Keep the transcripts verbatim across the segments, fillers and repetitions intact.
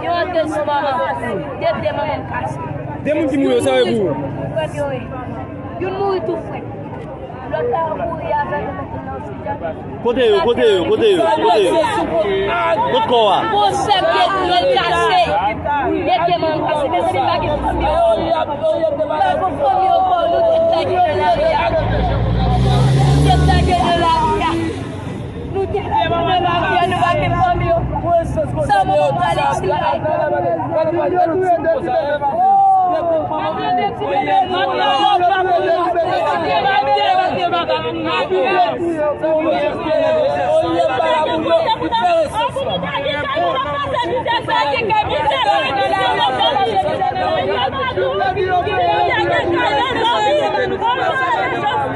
Yo antre sou manman. Tete manman m kase. De moun ki mouri yo, sa yo pou ou? Frè m yo ye. Youn mouri tou frèt. Lòt la mouri avè l, yo mete l nan ospital. Kote yo, kote yo, kote yo, kote yo? Kot kò a? Bon, sè m te di l kase. Tete manman m kase. Mezanmi, pa gen fanmi yo. Pa gen fanmi yo, kò nou te plage nan lari a. Nou te plage nan lari a. Nou te plage nan lari a, nou pa gen fanmi yo. Sa manman m prale ti la.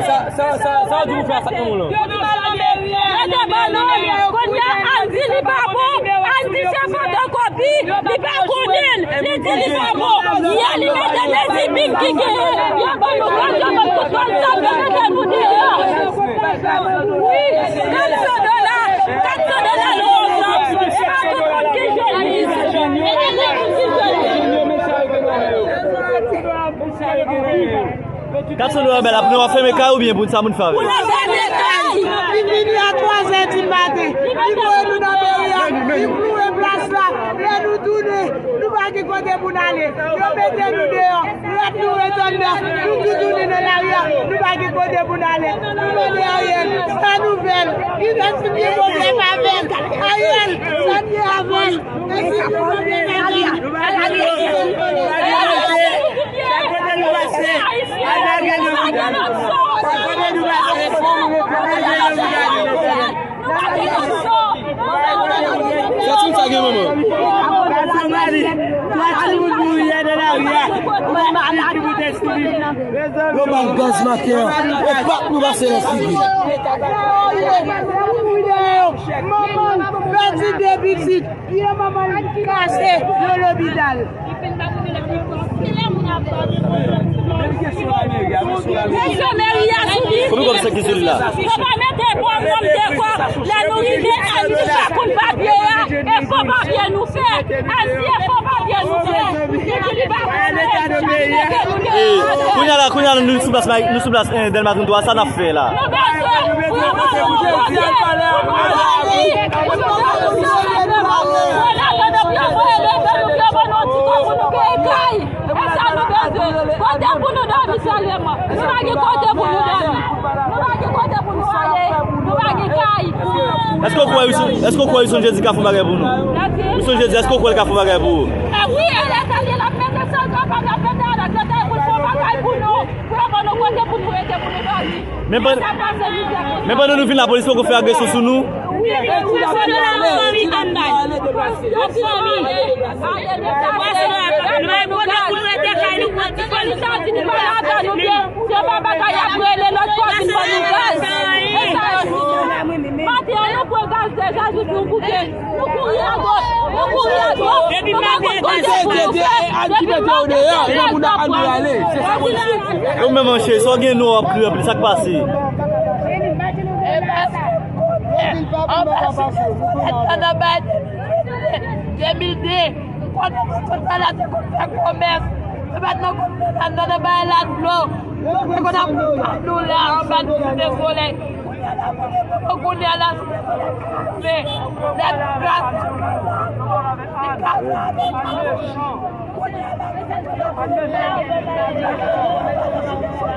Sa, sa, sa, sa w di pou fè a sa k nan men w lan? Yo di m al nan meri, yo te ban nou. Kounye a, al di li pa bon, al di se fotokòpi, li pa konnen l, li di li pa bon. Yè li mete de ti big ki genyen, yo ban nou kòb, yo ban nou tout kòb, sa yo mete nou deyò. Wi, kat san dola, kat san dola nan yon kòb, e pa tout moun ki jeni. E pa tout moun ki jeni. Kat san dola bèl, apre nou ap fèmen kay oubyen pou sa moun fè avè l? Pou nou fèmen kay. Li vini a twazè di maten. Li voye nou nan meri a. Li ploure plas la. Lè nou tounen, nou pa gen kote pou n ale. Yo mete nou deyò. Lòt nou ret anndan. Nou tou tounen nan lari a. Nou pa gen kote pou n ale. Nou mande Ariel, sa nouvèl. Li vin sou pye pwoblèm avè l. Ariel, sa n ye avè l? Sa timoun sa gen manman? Yo ba l gaz maten an, e pa pou pase nan figi. Manman pèdi de pitit. Pye manman l kase nan lopital. Mesye meri a sou li. Konbyen kòb sa ki sou li la? Yo pa mete bon nonm dekò. Lè nou rive, al nou pa konn papye a. E fo papye nou fè. Al fè fo papye nou fè. Li di li pa konn. E, kounye a la, kounye a la, nou sou plas, nou sou plas, eh, Dèlma trannntwa, sa n ap fè la? Nou bezwen pou yo ban nou papye pou nou ale. Kote pou nou dòmi sèlman? Nou pa gen kote pou nou dòmi. Nou pa gen kote pou nou ale. Nou pa gen kay. Èske w kwè Wilson, èske w kwè Wilson Jezi ka fè yon bagay pou nou? Wilson Jezi, èske w kwè l ka fè yon bagay pou ou? E wi, e lè sa l ye, l ap mete sòlda pa l, l ap mete avèk lòt pou l fè yon bagay pou nou. Pou yo ban nou kote pou nou rete, pou nou dòmi. Men pandan, men pandan nou vin la, polis poko fè agresyon sou nou? Wi, wi, wi, wi, wi, wi, wi, wi. Polis la di nou pa ladan nou byen. Se pa bagay y ap rele lòt fò vin ban nou gaz. E sa yo di nou. Maten an, nou pran gaz deja, jis nou goute. Nou kouri a dwòt, nou kouri a dwòt. Nou pa konn kote pou nou fè. Depi maten, se lè n ap pran. E ou menm, cheri, sa w gen nou ap kriye anpil, sa k pase? E paske, an paske, nan bay de mil de, de mil de, nou konnen nou tout sa la te konn fè komès. Nou pa t nan konn fè sa, nou nan bay ladlo. Nou te konn ap pran ladlo la, anba ti de solèy. Kounye a la, kounye a la, se lè gras, gras la.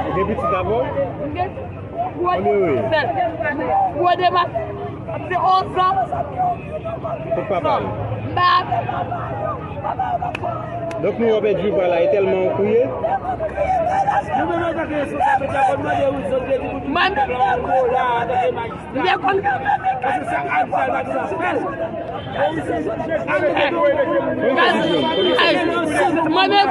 Ou gen pitit avè w? Gwo demasyon. Se onz an. Kot papa l? M pa avè papa l. Donk, nou wè w pèdi viv la, e tèlman w kriye? Nou menm, antanke responsab medya, fò n mande Wilson Jezi pou di nou la, antanke majistra. M te konn kanpe men kay. Paske sa Ariel pa t ap fè l. Mwen menm,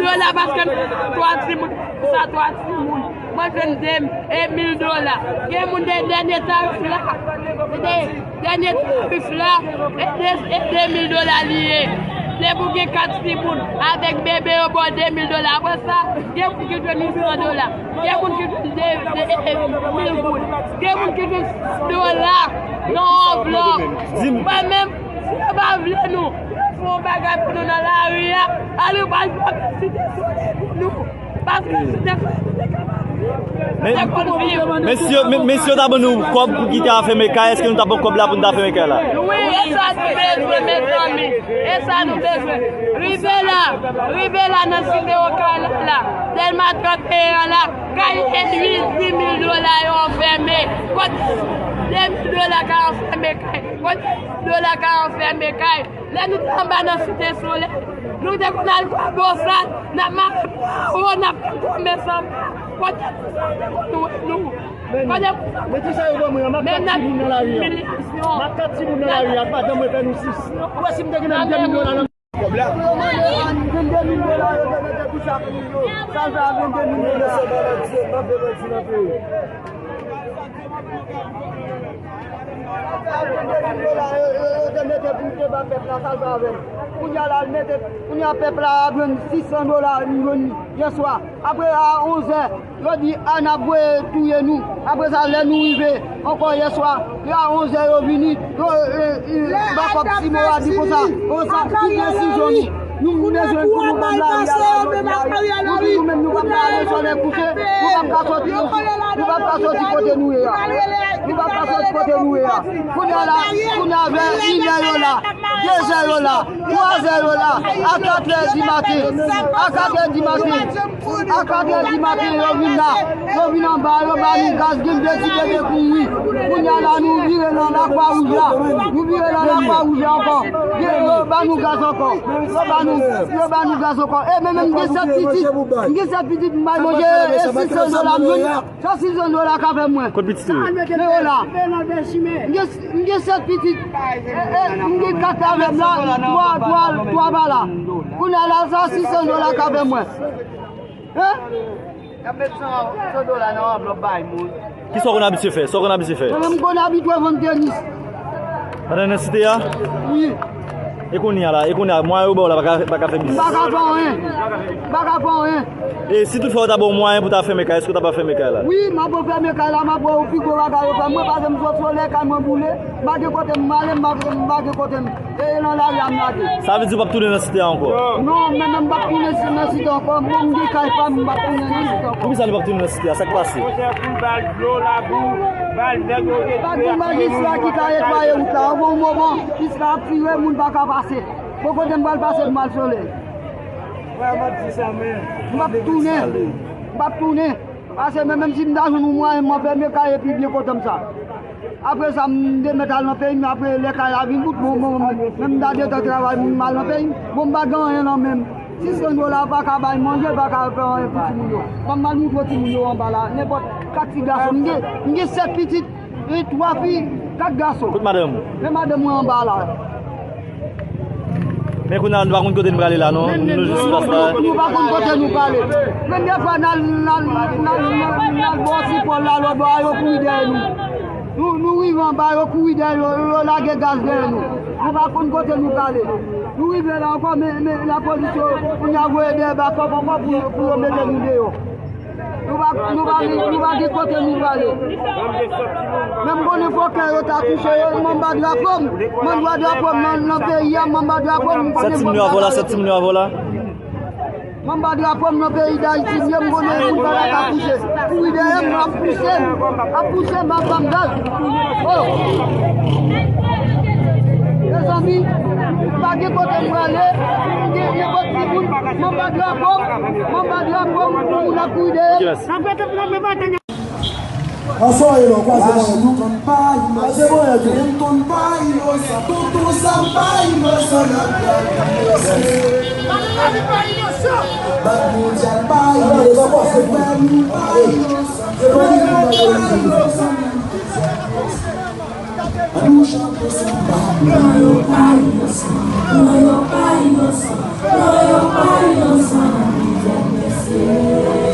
yo la paske m twa timoun, sa twa timoun. Mwen jwenn de, e, mil dola. Gen moun de dènye tarif la. Se de dènye tarif la. E de, e de mil dola li ye. Depi w gen kat timoun avèk bebe yo ba w de mil dola. Apre sa, gen moun ki jwenn uit san dola. Gen moun ki jwenn de, de, e, e, mil goud. Gen moun ki jwenn san dola nan anvlòp. Mwen menm, si yo pa vle nou, Yon bagay pou nou nan lari a, al reprann pwòp Site Solèy pou nou. Paske Site Solèy nou te kapab viv. Men, men si yo, men, men si yo ta ban nou kòb pou kite a fèmen kay, èske nou ta pran kòb la pou nou ta fèmen kay la? Wi, e sa nou bezwen, mezanmi. E sa nou bezwen. Rive la, rive la nan Site Okay la, la. Dèlma trannteyen an la, kay e uit, dis mil dola yo anfèmen. Kote de mil dola ka anfèmen kay? Kote de mil dola ka anfèmen kay? Lè nou te anba nan Site Solèy, nou te konn al kwè bosal, n ap mare pwawo, n ap fè komès anba. Kote pou sa yo te konn wè nou? Kote pou sa? Men kisa yo ban mwen an? M ap kat timoun nan lari a. M ap kat timoun nan lari a, pa janm wè fè nou sis. Ou wè si m te gen menm de mil dola nan kòb la? Vennde mil dola yo te mete pou chak moun yo. Sa fè a vennde mil dola. Yo te mete pou te ba pèp la, sa l fè avè l. Kounye a la, l mete, kounye a pèp la ap jwenn sis san dola, nou jwenn yè swa. Apre a onz è, yo di, a, n ap voye touye nou. Apre sa, lè nou rive ankò yè swa, lè a onz è yo vini, yo, e, e, ba kòb Simo a di konsa, konsa, ki desizyon nou? Nou bezwen pou nou ban lari a la, jodi a, nou di nou menm nou p ap ka ale solèy kouche, nou p ap ka soti, nou p ap ka soti kote nou ye a. Nou p ap ka soti kote nou ye a. Kounye a la, kounye a vè inè yo la, dezè yo la, twazè yo la, a katrè di maten, a katrè di maten, a katrè di maten yo vin la, yo vin anba, yo ba nou gaz, gen de ti bebe kouri. Kounye a la nou vire nan Lakwa Wouj la, nou vire nan Lakwa Wouj la ankò. Gen, yo ba nou gaz ankò, yo ba nou, yo ba nou gaz ankò. E men menm gen sèt pitit, gen sèt pitit, m bay manje, e sis san dola m jwenn. Sa sis san dola ka fè mwen. Kot pitit ou ye? Men yo la. M gen, m gen sèt pitit. E, e, m gen kat avè m la, twa, twa, twa pa la. Kounye a la, sa sis san dola ka fè mwen. Hein? Y ap met san, san dola nan anvlòp bay moun. Kisa w konn abitye fè? Sa w konn abitye fè? Mwen menm m konn abitye vann tenis. Pandan nan Site a? Wi. E kounye a la, e kounye a, mwayen yo ba w la pa ka, pa ka fè biznis. M pa ka fè anyen. M pa ka fè anyen. E si toutfwa yo ta ba w mwayen pou ta fèmen kay, èske w ta pral fèmen kay la? Wi, m ap fèmen kay la, m ap wè pi gwo bagay yo fè mwen, paske m sot solèy, kay mwen boule, m pa gen kote m ale, m pa, m pa gen kote m, e nan lari a m lage. Sa vle di w p ap tounen nan Site a ankò? Non, men menm m p ap tounen nan Site ankò, mwen m gen kay pa m, m p ap tounen nan Site ankò. Poukisa nou p ap tounen nan Site a? Sa k pase? Monchè, koul bal dlo, labou, bal nèg yo gen. Pa gen majistra ki ka netwaye wout la, anvan yon moman, jis la ap tire, moun pa ka pase. Bon, kote m pral pase pou m al solèy? M p ap tounen. M p ap tounen. Paske men, menm si m ta jwenn yon mwayen, m anfèmen kay epi byen kontan m sa. Apre sa, m te mèt al nan peyi m, apre lè kay la vin bout, bon, bon, men m ta gentan travay, m al nan peyi m. Bon, m pa gen anyen nan men m. Sis san dola pa ka bay manje, pa ka fè anyen pou timoun yo. Ban m al moutre timoun yo anba la. Nenpòt kat ti gason. M gen, m gen sèt pitit. E twa fi, kat gason. Kot madanm ou? Men madanm mwen anba la. Men kounye a, nou pa konn kote nou prale la, non. Nou jis pase la. Nou pa konn kote nou prale. Men dèfwa, n al, n al, n al, n al, n al bò Sipòl la, lòtbò a, yo kouri dèyè nou. Nou, nou rive anba, yo kouri dèyè, yo, yo lage gaz dèyè nou. Nou pa konn kote nou prale. Nou rive la ankò, men, men lapolis yo, kounye a voye dèyè bakòp ankò pou, pou yo mete nou deyò. Nou pa, nou pa, nou pa gen kote nou prale. Men m konnen fòkè yo ta touche yo, m anba drapo m. M anba drapo m nan, nan peyi a, m anba drapo m. Sèt timoun yo avè w la, sèt timoun yo avè w la. M anba drapo m nan peyi Dayiti, m ye, m konnen moun pa ka touche. Kouri dèyè m, ap pouse m, ap pouse m, ap ban m gaz. Oh! Mezanmi, m pa gen kote m prale, m gen nenpòt ki moun, m anba drapo m, m anba drapo m, moun ap kouri dèyè m. Aswè a, e lò, kwaze mwen tou. Kwaze mwen tou. Bad Mondial pa inosan, Bad Mondial pa inosan. Ann nou chante sa. Bad Mondial pa inosan, non, yo pa inosan, non, yo pa inosan nan mityèl mesye.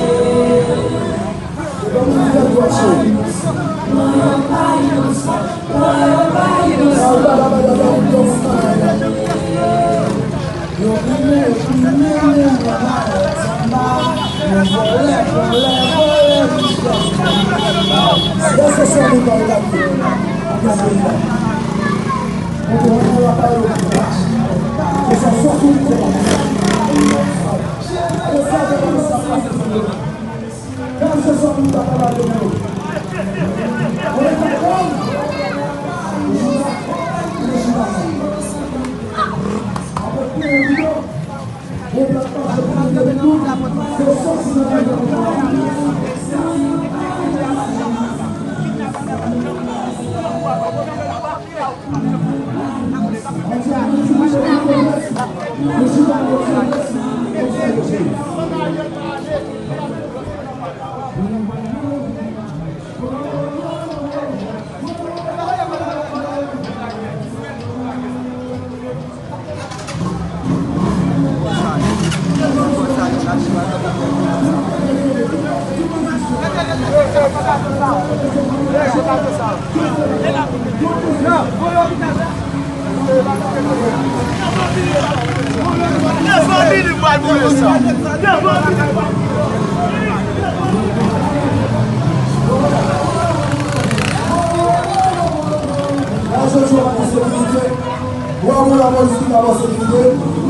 Bravo pou lapolis ki pa ba w sekirite.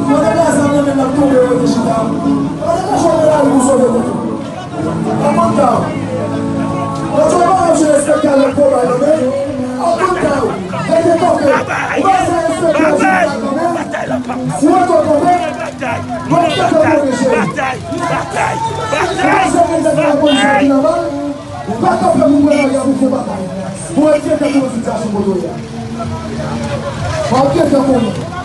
Gade gaz la nan men l ap tonbe, yo rete chita. Gade kòchon nan lari pou sove tèt ou. An konn ta w. Lòt yo pa ap jere respekte lòt konba yo, men an konn ta w. Rete kanpe. Ou pa sa respekte lòt konba yo, men si w rete kanpe, w ap pèdi pwoteje. Ou pa sa respekte lapolis ki nan bal. Ou pa kanpe pou pran lari a pou fè batay. Pou retire tèt ou nan sitiyasyon kote w ye a.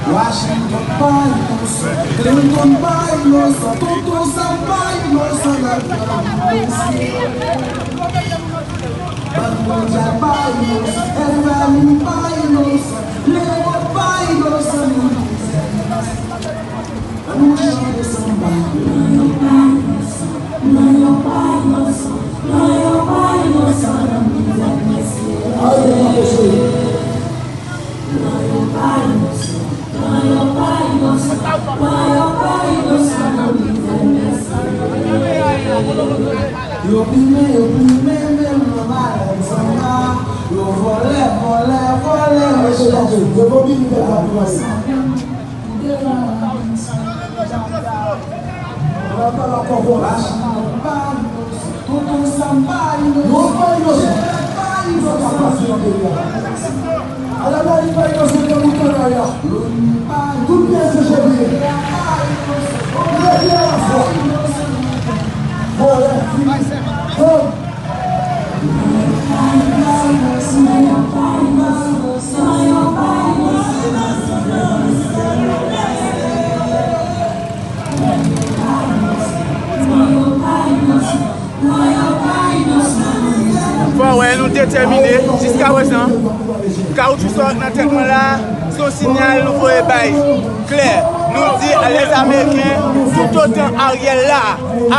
Washington pa inosan, Clinton pa inosan, Tonton Sam pa inosan nan lapolis. Bank Mondyal pa inosan, F M I pa inosan, Lewòp pa inosan nan biznis. Ann nou chante sanba. Yo plimen, yo plimen, men m nan malad sanba. Yo vòlè, vòlè, vòlè, yo chèche. Fò wè, nou detèmine jiska prezan. Kawotchou sa nan tèt mwen la, se yon siyal nou voye bay klè. Nou di lèzameryken, toutotan Ariel la,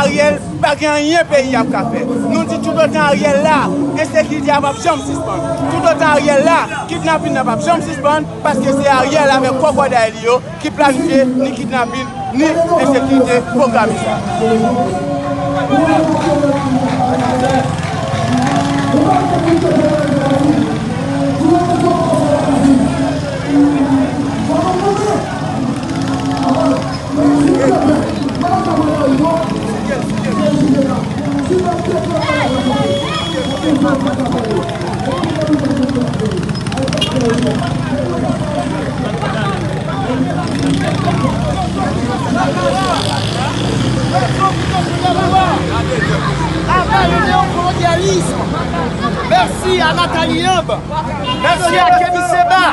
Ariel pa gen anyen peyi a p ka fè. Nou di toutotan Ariel la, ensekirite a p ap janm sispann. Toutotan Ariel la, kidnapin nan p ap janm sispann, paske se Ariel avèk kòkòday li yo ki planifye ni kidnapin, ni ensekirite pwograme sa. Avec le néocolonialisme. Merci à Nathalie Lamb. Merci à Kemi Seba.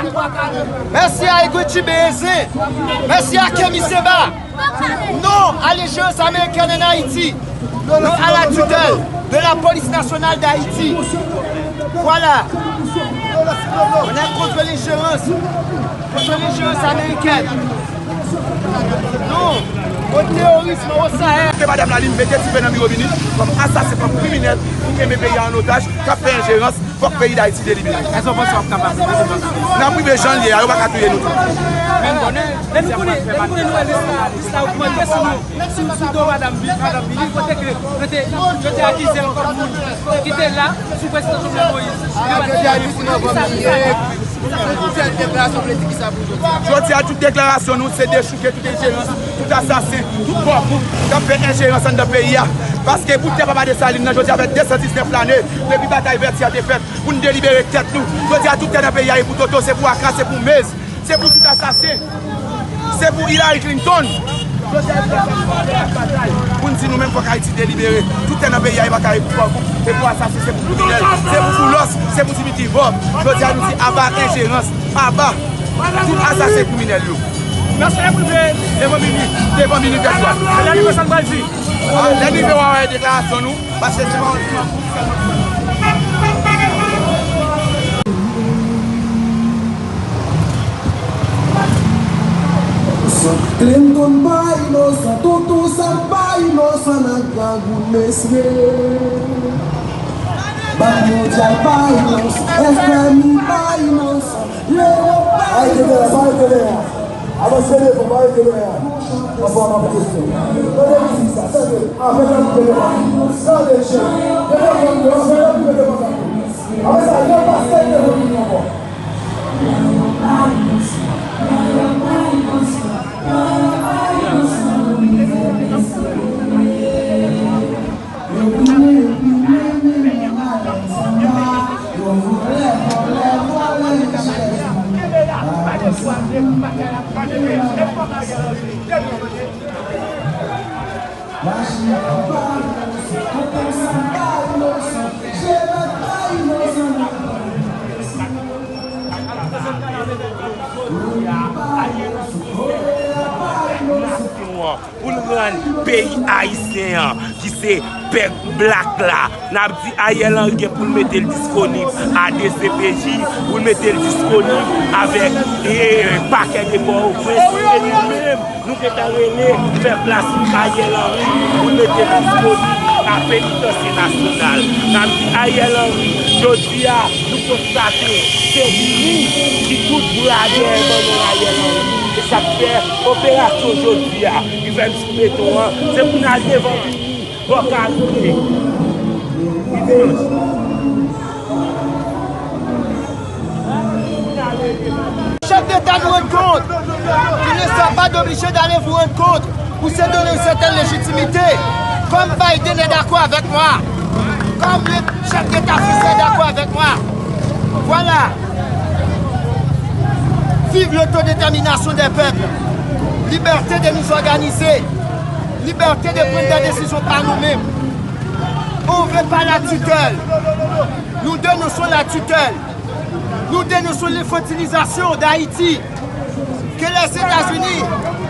Merci à Eguichi Béhézin. Merci à Kemi Seba. Non à l'ingérence américaine en Haïti. Non à la tutelle de la police nationale d'Haïti. Voilà. On est contre l'ingérence. Contre l'ingérence américaine. Non au terrorisme au Sahel. Ke madanm la li mete ti pen nan biwo minis kòm asasen, kòm kriminèl, pou kenbe peyi a an otaj, k ap fè enjerans. Fòk peyi Dayiti delibere. Èske w panse w ap kapab rive jan n ap rive jan l ye a, yo pa ka touye nou tou. Men nou konnen, lè nou konnen, lè nou konnen nou wè lis la, lis la ogmante sou nou, sou, sou do madanm Bi-, madanm Bini, kote ke yo te, yo te akize l kòm moun ki te la sou prezidan Jovenel Moïse. Yo pa te di sa, sa, sa. Jodi a, tout deklarasyon nou, se dechouke tout enjerans, tout asasen, tout kòwonpi k ap fè enjerans anndan peyi a. Paske pou tè papa Desalin nan, jodi a fè de san diznèf lane depi batay Vètyè te fèt pou n delibere tèt nou. Jodi a, tout tè nan peyi a, e pou Toto, se pou Aka, se pou Mez, se pou tout asasen, se pou Hillary Clinton. Jodi a, nou ap batay pou n di nou menm fòk Ayiti delibere. Tout tè nan peyi a, e pa ka e pou kòwonpi, e pou asasen, se pou kriminèl, se pou Boulos, se pou Dimitri Vorbe. Jodi a, nou di aba enjerans, aba tout asasen kriminèl yo. Mèsi, e prive devan mini, devan mini tèt dwat. Lè li fè sa, l pral di. Ah, lè li fè, w a wè deklarasyon nou, paske se pa yon Clinton pa inosan, Toto Sam pa inosan nan grangou, mesye. Bank Mondyal pa inosan, F M I pa inosan, Lewòp pa inosan. Arete la, pa rete la. Avanse devan, pa rete la. Anvan, anvan, kesyon. Tande mizik sa, tande. Avèk anpil de pati. Tande, chè. Tande, tande, tande, tande, tande, tande. Apre sa, yo pa sèk devan moun ankò. Pou l rann peyi ayisyen an, ki se pèp blak la, n ap di Ariel Henry gen pou l mete l disponib a D C P J, pou l mete l disponib avèk, e, pakè de Pòtoprens, e nou menm, nou gentan rele fè plas pou Ariel Henry pou l mete l disponib a Penitansye Nasyonal. N ap di Ariel Henry, jodi a, nou konstate se li ki tout bra dèyè manman Ariel Henry. E sa k fè operasyon jodi a, Evans sou beton an, se pou n al devan mini, bò kay Louis Dimanche. Chef d'État, nous rendre compte. Il ne sera pas obligé d'aller vous rendre compte. Vous se donner une certaine légitimité. Comme Biden est d'accord avec moi. Comme le chef d'État français est d'accord avec moi. Voilà. Vive l'autodétermination des peuples. Liberté de nous organiser. Liberté de prendre des décisions par nous-mêmes. On veut pas la tutelle. Nous dénonçons la tutelle. Nous dénonçons l'infantilisation d'Haïti. Que les États-Unis,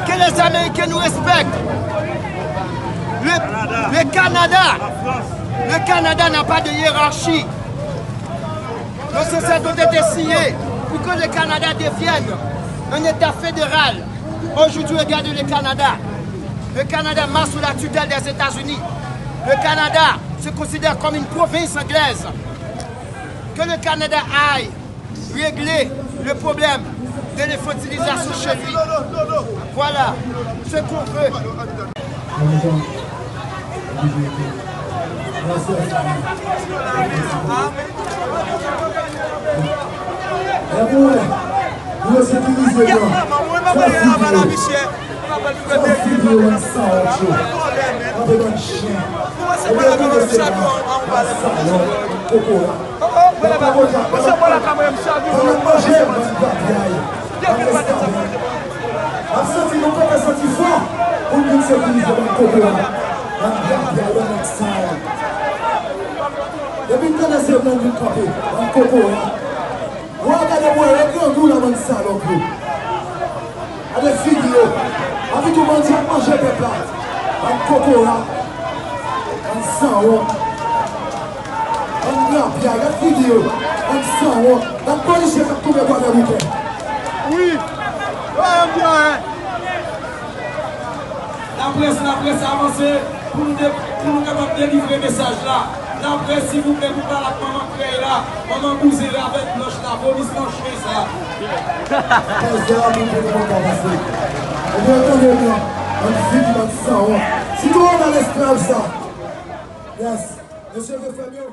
que les Américains nous respectent. Le, le Canada, le Canada n'a pas de hiérarchie. Le cessez-le-feu a été signé pour que le Canada devienne un État fédéral. Aujourd'hui, regardez le Canada. Le Canada marche sous la tutelle des États-Unis. Le Canada se considère comme une province anglaise. Que le Canada aille régler le problème de l'infantilisation chez lui. Voilà ce qu'on veut. Lè mwen wè, nou sekirize yo. Fè figi yo. Fè figi yo, bann sawòt yo. Kanpe bann chen. Ebyen, nou se la, bann sawòt, kokorat. Bann kokorat, bann ap manje, bann grapyay, bann restavèk. N ap santi nou kanpe santi fò pou n vin sekirize bann kokorat, bann grapyay, bann nèg sal. Depi n tande se blan n vin kanpe, bann kokorat. Wa gade mwen, yo grangou la, bann salòp yo. Gade figi yo. Anpi tou bandi ap manje pèp la. Bann kokorat. Bann sanwont. Bann grapyay, gad figi yo. Bann sanwont. Gad polisye k ap toufe Gwadloupen. Wi. Wi, m di anyen. Laprès, laprès, avanse pou nou de-, pou nou kapab delivre mesaj la. Laprès, silvouplè, pou pale ak manman krèy la, manman bouzen ravèt blanch la, vomisman chen sa. Pèse a pou pou nou kontan pase. Ebyen, tande blan, bann figi, bann sanwont. Sitou anba lesklav sa. Yes. Mesye vle fè mye.